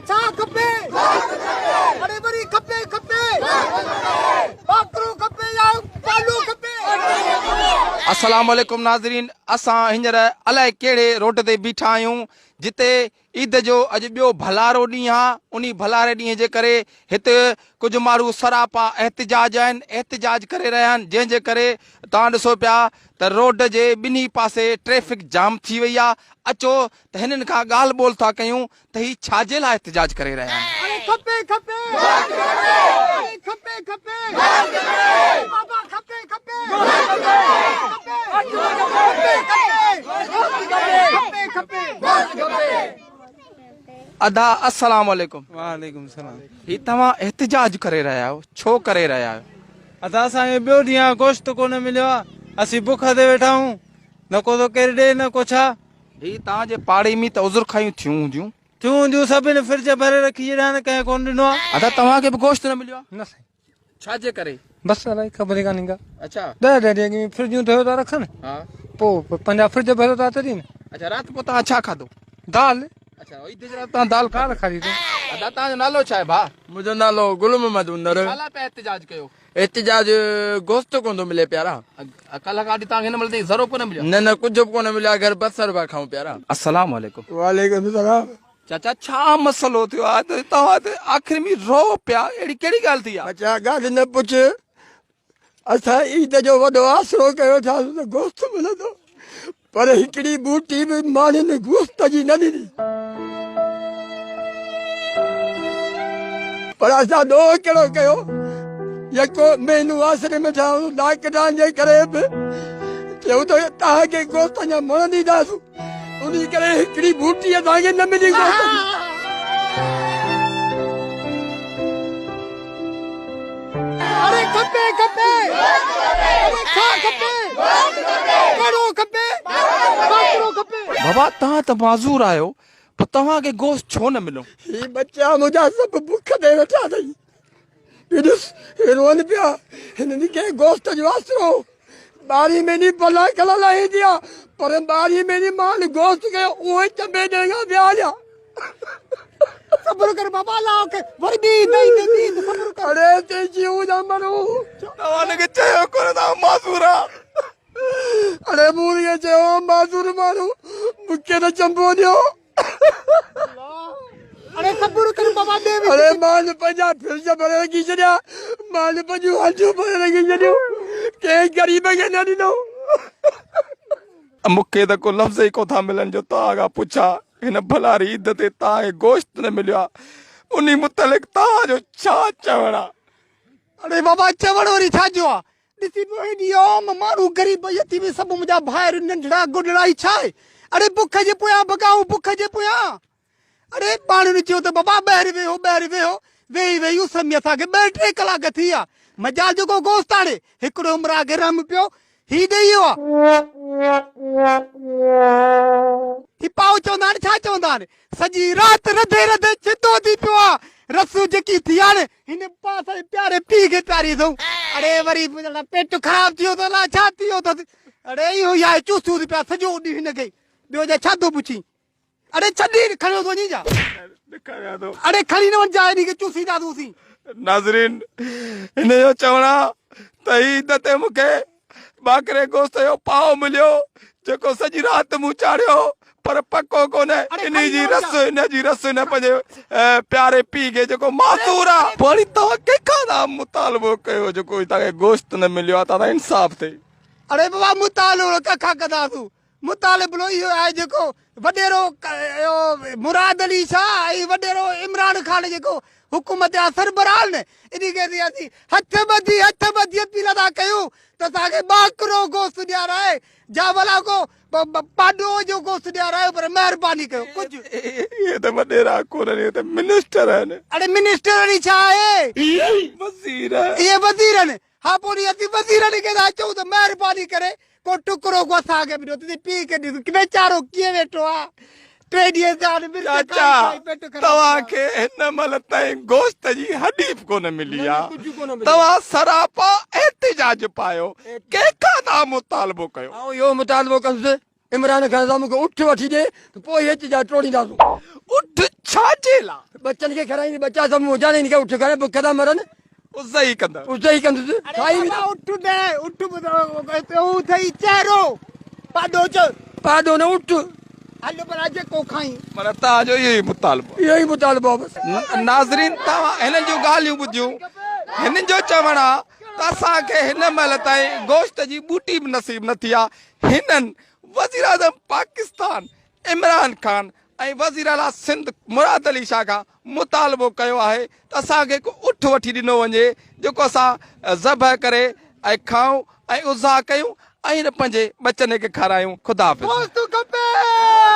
ڇا کپي اڙي وري کپي کپي ٻاڪرو کپي يا پالو کپي. السلام عليڪم ناظرين اسان هينئر الائي ڪهڙي روڊ تي بيٺا آهيون جتي عيد جو اڄ ٻيو ڀلارو ڏينهن آ انهي ڀلاري ڏينهن جي ڪري هت ڪجهه ماڻهو سراپا احتجاج آهن احتجاج ڪري رهيا آهن جنهن جي ڪري توهان ڏسو پيا ته روڊ جي ٻنهي پاسي ٽريفڪ جام ٿي وئي آ اچو ته هنن کان ڳالهه ٻولهه ٿا ڪيون ته هي ڇا جي لاء احتجاج ڪري رهيا آهن. اڙي کپي کپي اڙي کپي کپي بابا کپي کپي کپي کپي کپي ادا السلام عليڪم. وعليڪم السلام. هي توهان احتجاج ڪري رهيا آهيو ڇو ڪري رهيا آهيو؟ ادا اسان کي ٻيو ڏينهن آ گوشت ڪونه مليو آ اسين بک تي ويٺا آهيون نه ڪو ٿو ڪير ڏي نه ڪو ڇا. هي توهان جي پاڙي ۾ ته عذر خواهيون ٿيون هونديون. ٿيون هونديون سڀني فرج ڀري رکي ڇڏيا آهن ڪنهن ڪونه ڏنو آهي. ادا توهان کي به گوشت نه مليو آهي؟ نه سائين. ڇا جي ڪري؟ بس الائي خبر ئي ڪانهي ڪا. اڇا. ڏهه ڏهه ڏينهن اڳ ۾ فرجون ڌوئي ٿا رکن. ها. پوء پنهنجا فرج ڀريو ٿا ڇڏين. اڇا رات پوء توهان ڇا کاڌو؟ دال. اڇا عيد جي رات توهان دال دال کاڌي. ادا توهان جو نالو ڇا آهي ڀاء؟ منهنجو نالو گل محمد هوندر. ڇا لاء پيا احتجاج ڪيو؟ احتجاج گوشت ڪونه ٿو ملي پيارا. ڪلهه کان وٺي توهان کي نه مليو اٿئي ذرو ڪونه مليو آهي؟ نه نه ڪجهه به ڪونه مليو آهي گهر بصر پيا کائون پيارا. السلام عليڪم. وعليڪم السلام. چاچا ڇا مسئلو ٿيو آهي ته توهان ته آخر ۾ روئو پيا اهڙي ڪهڙي ڳالهه ٿي آهي؟ ٻچا ڳالهه نه پڇ اسان عيد جو وڏو آسرو ڪيو ٿاسون ته گوشت ملندو پر هڪڙي ٻوٽي به ماڻهن گوشت جي نه ڏني. پر اسان ڏوهه ڪهڙو ڪيو؟ يڪو مهينو آسري ۾ ٺاهيو لاڪ ڊائون جي ڪري به چيو ته توهان کي گوشت اڃا مڻ ڏينداسون انهي ڪري هڪڙي ٻوٽي اسان کي نه ملي گوشت جي. اڙي کپي کپي اڙي ڇا کپي ڪهڙو کپي ٻاڪرو کپي. بابا توهان ته معذور آهيو پوء توهان کي گوشت ڇو نه مليو؟ هي ٻچا منهنجا سڀ بک تي ويٺا اٿئي. هي ڏس هي روئن پيا. هنن کي گوشت جو آسرو هو. ٻارهين مهيني بلا ڪلا لاهيندي آ پر ٻارهين مهيني مان گوشت ڪيو اهو ئي چنبي ڏيڻ کان ٻيا هليا. صبر ڪر بابا الله کي وري ٻي عيد ايندي ٻي عيد صبر ڪر. اڙي تي جيون جا مرون. توهان هن کي چيو ڪونه ته آئون معذور آهيان. اڙي مون هن کي چيو آئون معذور ماڻهو مون کي نه چنبو ڏيو. اڙي صبر ڪر بابا ڏي وچ. اڙي مان پنهنجا فرج ڀري رکي ڇڏيا مان پنهنجون هنجون ڀري رکي ڇڏيون ڪنهن غريب کي نه ڏنو. مون کي ته ڪو لفظ ئي ڪو ٿا ملن جو توهان کان پڇان هن ڀلاري عيد تي توهان کي گوشت نه مليو آهي انهي متعلق توهان جو ڇا چوڻ آهي. اڙي بابا چوڻ وري ڇا جو آهي ڏسي پيو هيڏي عام ماڻهو غريب يتيم سڀ منهنجا ڀائر ننڍڙا گڏڙا هي ڇا آهي اڙي بک جي پويان ڀڳا آهيون بک جي پويان اڙي ماڻهن چيو ته بابا ٻاهر ويهو ٻاهر ويهو ويهي ويهي اس ۾ اسان کي ٻه ٽي ڪلاڪ ٿي ويا مجال جو ڪو گوشت آڻي هڪڙو همراهه کي رحم پيو هي ڏئي ويو آ هي پاء چوندا آهن ڇا چوندا آهن سڄي رات رڌي رڌي ڇتو ٿي پيو آ رس جيڪي ٿي آ نه هن پاس جي پياري پيء کي پياري اٿئون اڙي وري پيٽ خراب ٿي ويو اٿس الاء ڇا ٿي ويو اٿس اڙي اهو ئي آهي چوسيون ٿي پيا سڄو ڏينهن هن کي ٻيو جا ڇا ٿو پڇين اڙي ڇڏ کڻيو ٿو وڃين جا اڙي کڻي نه وڃ جا هن کي چوسينداسون اسين. ناظرين هن جو چوڻ آ ته هي عيد تي مون کي ٻاڪري گوشت جو پاء مليو جيڪو سڄي رات مون چاڙهيو پر پڪو ڪونه انهي جي رس ان جي رس هن پنهنجي پياري پيء کي جيڪو معذور آ. پوء هاڻي توهان ڪنهن کان ٿا مطالبو ڪيو جيڪو توهان کي گوشت نه مليو آ توهان انصاف ٿئي. اڙي بابا مطالبو ڪنهن کان ڪنداسون مطالبو اهو آهي جيڪو وڏيرو اهو مراد علي شاهه ۽ وڏيرو عمران خان جيڪو حڪومت جا سربراهه آهن انهي کي اسين هٿ ٻڌي هٿ ٻڌي اپيل ٿا ڪيون ته اسان کي ٻاڪرو گوشت ڏيارائي جا ڀلا ڪو پاڏو جو گوشت ڏيارايو پر مهرباني ڪيو ڪجهه. اهي ته وڏيرا ڪونهن اهي ته منسٽر آهن. اڙي منسٽر وري ڇا آهي؟ وزير. اهي وزير آهن. ها پوء وري اسين وزيرن کي ٿا چئون ته مهرباني ڪري ڪو ٽڪرو ڪو اسان کي به ڏيو تنهنجي پيء کي ڏس ويچارو ڪيئن ويٺو آ ٽي ڏينهن ٿيا آهن مرچ کائي چاچا کائي پيٽ خراب ٿي توهان ويو آ. کي هن مهل تائين گوشت جي هڏي به ڪونه ملي نه آ نه ڪجهه ڪونه مليو. توهان سراپا احتجاج پايو ڪنهن کان توهان مطالبو ڪيو. آئون اهو مطالبو ڪندس عمران خان صاحب مون کي اٺ وٺي ڏي ته پوء احتجاج ٽوڙينداسون. اٺ ڇا جي لا؟ ٻچن کي کارائيندي ٻچا سڀ منهنجا آهن هن کي اٺ کارائي بک ٿا مرن. اس ئي ڪندس. اس ئي ڪندس. کائي ويندا. اٺ ڏي اٺ هو اٿئي چهرو پاڏو چ. پاڏو نه اٺ. هل ڀلا جيڪو کائين. معنيٰ توهان جو اهو ئي مطالبو آهي. اهو ئي مطالبو آهي بس. ناظرين توهان هنن جون ڳالهيون ٻڌيون. هنن جو چوڻ آهي ته اسان کي هن مهل تائين گوشت جي ٻوٽي به نصيب نه ٿي آهي. هنن وزيراعظم پاڪستان عمران خان ۽ وزيراعليٰ سنڌ مراد علي شاهه کان مطالبو ڪيو آهي ته اسان کي هڪ اٺ وٺي ڏنو وڃي جيڪو اسان ذبح ڪري ۽ کائون ۽ اضحيٰ ڪيون ۽ پنهنجي ٻچن کي کارايون خدا حافظ. گوشت کپي.